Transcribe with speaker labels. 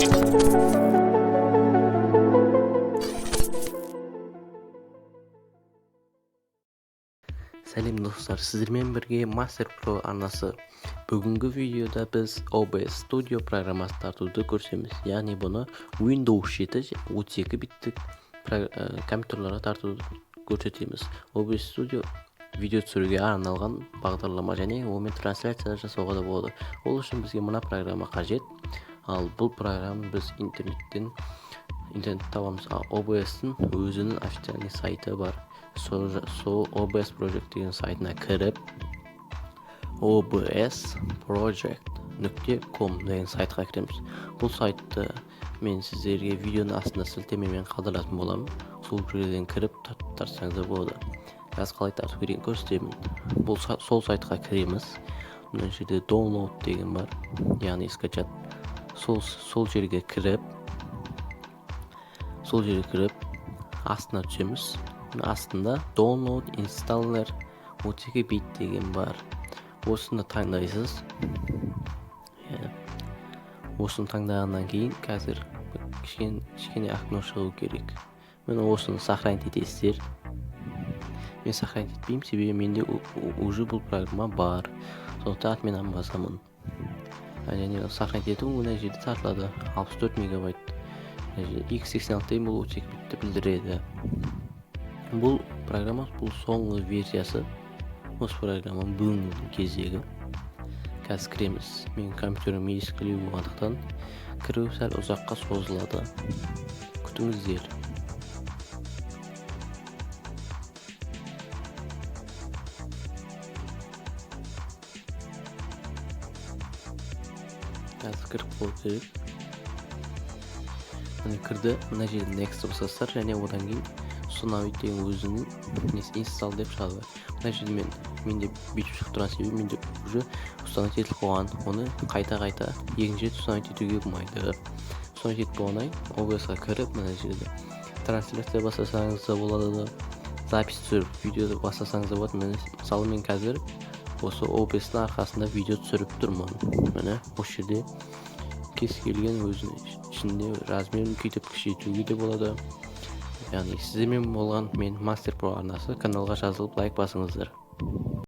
Speaker 1: Сәлем, достар! Сіздермен бірге Мастер Про арнасы. Бүгінгі видеода біз OBS Studio программасын тартуды көрсеміз, яғни бұны Windows 7, 32 биттік компьютерларға тартуды көрсетеміз. OBS Studio видео түсіруге арналған бағдарлама және онымен трансляция жасауға да болады. Ол үшін бізге мына программа қажет. Ал бұл программаны біз интернетте табамыз. OBS-тің өзінің официальный сайты бар. Сол OBS Project деген сайтына кіріп, obsproject.com деген сайтқа кіреміз. Бұл сайтты мен сіздерге видеоның астында сілтемемен қалдыратын боламын. Сол жерден кіріп тартсаңыздар болады. Қазір қалай тарту керегін көрсетемін. Бұл сол сайтқа кіреміз. Мына жерде download деген бар, яғни скачать. Сол жерге кіріп, астына түсеміз. Астында download installer 32 бит деген бар. Осыны таңдайсыз. Иә. Осыны таңдағаннан кейін қазір кішкене окно шығу керек. Міне, осыны сохранить етесіздер. Мен сохранить етпеймін, себебі менде уже бұл программа бар, сондықтан отменаны басамын. Және сохранить ету мына жерде тартылады, 64 мегабайт. Мына жерде x86 деген, бұл 32 битті білдіреді. Бұл программа, бұл соңғы версиясы осы программаның бүгінгі кездегі. Қазір кіреміз. Менің компьютерім ескілеу болғандықтан, кіру сәл ұзаққа созылады, күтіңіздер. Қазір кіріп болу керек. Міне, кірді. Мына жерде next басасыздар және одан кейін установить деген өзінің несі, install деп шығады. Мына жерде менде бүйтіп шығып тұрған себебі менде уже установить етіліп қойған. Оны қайта қайта екінші рет установить етуге болмайды. Установить етіп болғаннан кейін OBS-ға кіріп, мына жерде трансляция бастасаңыз да болады, запись түсіріп, видео бастасаңыз да болады. Міне, мысалы, мен қазір осы OBS-ның арқасында видео түсіріп тұрмын. Міне, осы жерде кез келген өзінің ішінде размерін үлкейтіп, кішірейтуге де болады. Яғни сіздермен болған мен, Мастер Про арнасы. Каналға жазылып, лайк басыңыздар.